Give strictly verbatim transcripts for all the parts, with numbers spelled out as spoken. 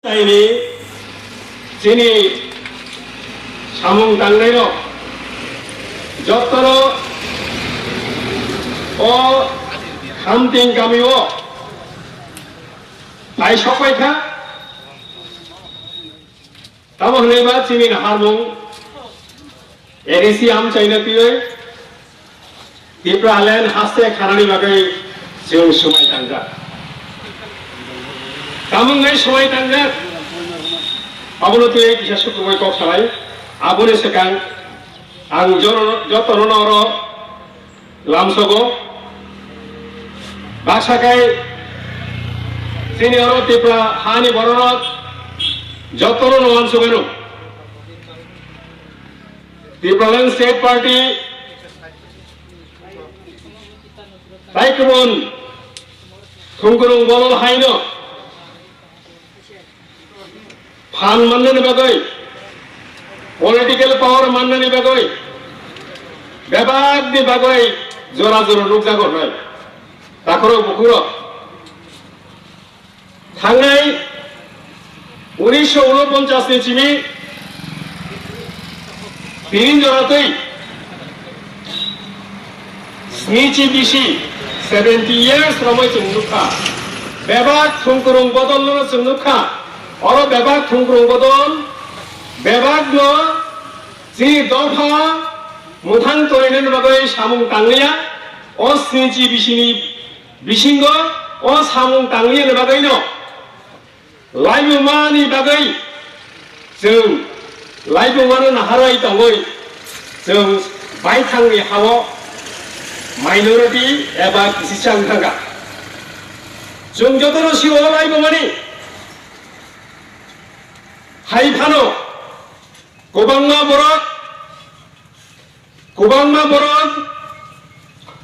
Taini chini samung tangnairok jotono o Khamting kamio paisok paikha. Tamo hwnwi ba chini naharmung A D C amchaino twiwi Tipraland haste khanani bagwi chwng swmai tangjak. Tamo wngnai swmai tangjak? Abono twiwi kisa sukrubui kok salai. Aboni swkang ang joro-, jotono oro lamsogo. Baksa khe chini oro Tripura hani bororok jotono no uansukmano. Tipraland State Party tai kubun thwngkwrwng bodol haino phan mannani bagwi, political power mannani bagwi, bebakni bagwi jora jora nukjago hwnwi takhorok bukhurok. Thangnai unisho unoponchas ni simi tini jora twi snichi bisi, seventy years romwi chwng nukha. Bebak thwngkwrwng bodol no chwng nukha. Oro bebak thwngkwrwng bodol, bebak no chini dopha mwthang torinani bagwi samung tangliya. O snichi bisini bisingo o samung tangliya ni bagwi no laibumani bagwi chwng laibumano naharwi tongwi chwng baithangni hao minority eba kisicha wng thangkha. Chwng jotono sio laibumani hai phano kwbangma borok Kwbangma borok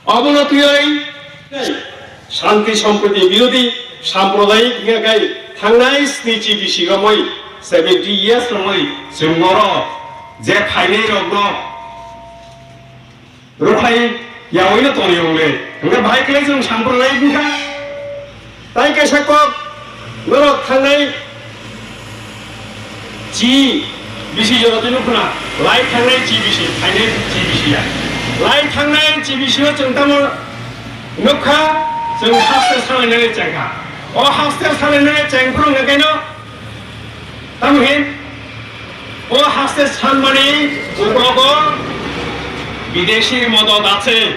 obono twiwi shanti sompriti birodhi sampradayik hinkhe thangnai snichi bisi romwi seventy years romwi chwng oro je phainai rokno rwphai yaui no toni wngle hinkhe bahai khlai chwng sampradayik wngkha. Tai kaisa kok norok thangnai chi bisi jora twi nukhuna, lai thangnai chi bisi, phainai chi bisi ya. Lai thangnai chi bisi o chwng tamo nukha, chwng haste salainani chengkha. O haste salainani chengphuru hwnkhe no tamo hin o haste sanmani uklogo bideshi modot ache.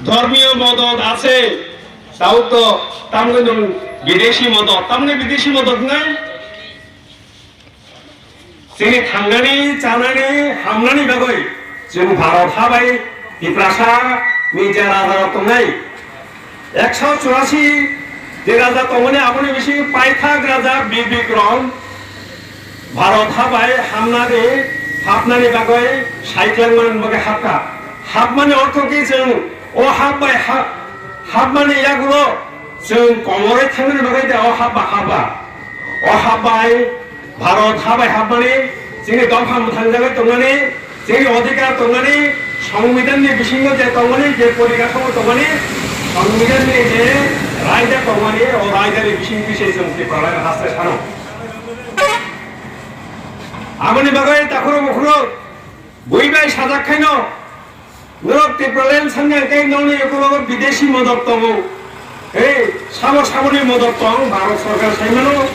Dhormiyo modot ache, tao to tamni nwng bideshi modot, tamni bideshi modot wngnai? Chini thangnani, chanani, hamnani bagwi chwng Bharat ha bai Tiprasa ni je raja rok tongnai, ekso churasi je raja tongmani aboni bisingo paithak raja Bir Bikram, Bharat ha bai hamnani, hapnani bagwi saiklangmani bagwi hapkha. Hapmani ortho khe chwng o hap bai ha-, hapmani yagulo chwng komorwi thangnani bagwi de o hap ba hapba. O hap bai Bharat ha bai hapmani, chini dopha mwthangjagwi tongnani, chini odhikar tongnani, Songbidanni bisingo je tongmani, je porikasamo tongmani, Songbidanni je raida tongmani, o raidani bisingtwi se chwng Tipraland haste sano. Aboni bagwi takhurok bukhurok bui bai sajak khaino norok Tipraland sangya khe nokni ukologo bideshi modot tongo. Ei, sabo saboni modot tong, Bharat sorkar saimano.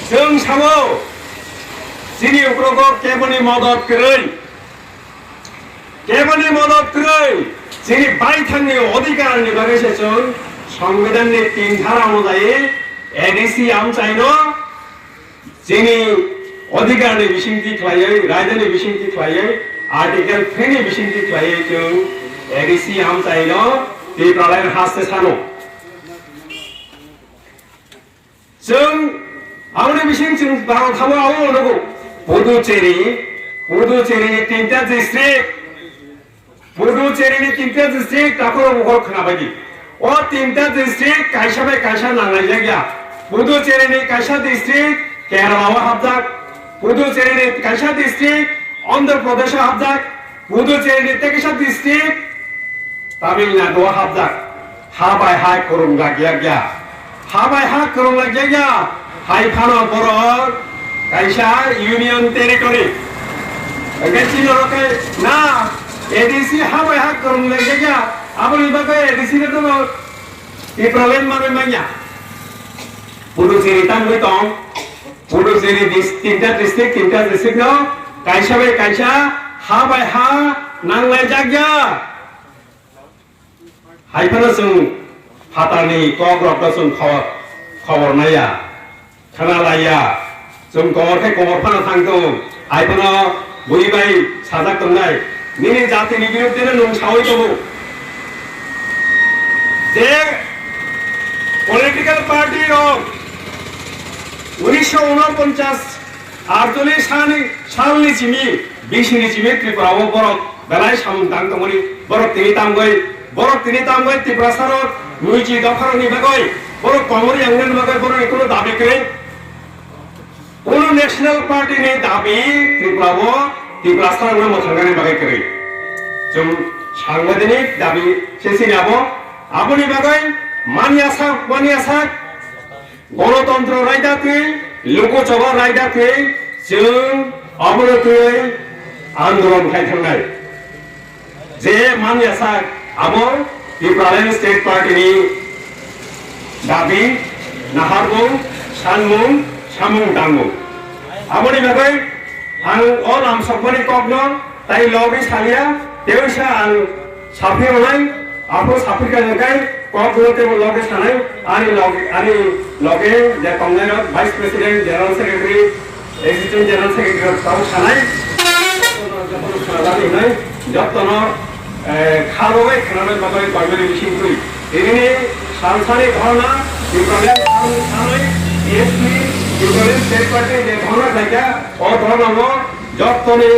Chwng sabo chini ukologo keboni modot kwrwi. Keboni modot kwrwi, chini baithangni odhikarni bagwi se chwng Songbidanni tin dhara onujayi A D C amchaino chini odhikarni bisingtwi khlaiwi, raidani bisingtwi khlaiwi, Article three ni bisingtwi khlaiwi chwng A D C amchaino Tipraland haste sano. Chwng aboni bising chwng Bharat habo abo nugo. Puducherry, Puducherry ni tinta district, Puducherry ni tinta district takhoro bukhoro khwnabaidi. O tinta district kaisa bai kaisa nanglaijakya. Puducherry ni kaisa district Kerala o hapjak, Puducherry ni kaisa district Andhra Pradesh o hapjak, Puducherry ni tei kaisa district Tamil Nadu o hapjak, ha bai hai kwrwngjak yakya. Ha bai ha kwrwng laijak ya, hai phano borok kaisa union territory. Hwnkhe chini oro khe na A D C ha bai ha kwrwng laijak ya, aboni bagwi A D C no Tipraland manwi manya. Puducherry tangwi tong, Puducherry dis-, tinta district, tinta district no kaisa bai kaisa ha bai ha nanglaijak ya. Hai phano chwng phatarni kok rok no chwng khobor, khobor naiya, khna laiya. Chwng komor khe komor phano thang tongo. Hai phano bui bai sajak tongnai. Nini jatini biruddhe no nwng sawi tongo. Je political party rok unisho unoponchas Archoli sani, salni simi, bisini simi Tripura o borok belai samung tang tongmani, borok tini tamgoi, borok tini tamgoi Tiprasa rok nuiji dopha rokni bagoi, borok komor yangnani bagoi borokni kuno dabi kwrwi. Kuno national party ni dabi Tripura o Tiprasa rokno mwthangani bagoi kwrwi. Chwng sangbaidinik dabi se sini abo, aboni bagoi manya sak, manya sak, Gonotontro raida twi, lukuchoba raida twi, chwng abono twi andolon khai thangnai. Je manya sak abo Tipraland State Party ni dabi, naharbung, sanmung, samung tangmung. Aboni bagwi ang o lamsokmani kokno tai logi salia, tei wngsa ang Saphir rwnai, aphuru saphir kha hwnkhe kok rwno teibo loge sanai, ani loge, ani loge je tongnai rok Vice President, General Secretary, Assistant General Secretary rok tabuk sanai. Jotono khwnajak hinwi, jotono, eh, kha rwbai khwnanai bagwi primary bising twi. Tinini salsani dhorna, Tipraland sanwi, S P, Tipraland State Party je dhorna khlaikha, o dhornano jotoni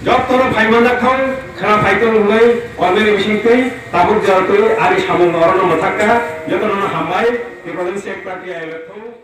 Jotono phai manjak thang, khna phai tong hwnwi ormeni bising twi tabuk jora twi ani samung orono mwthak kha, jotono hambai, Tipraland State Party I L F thung.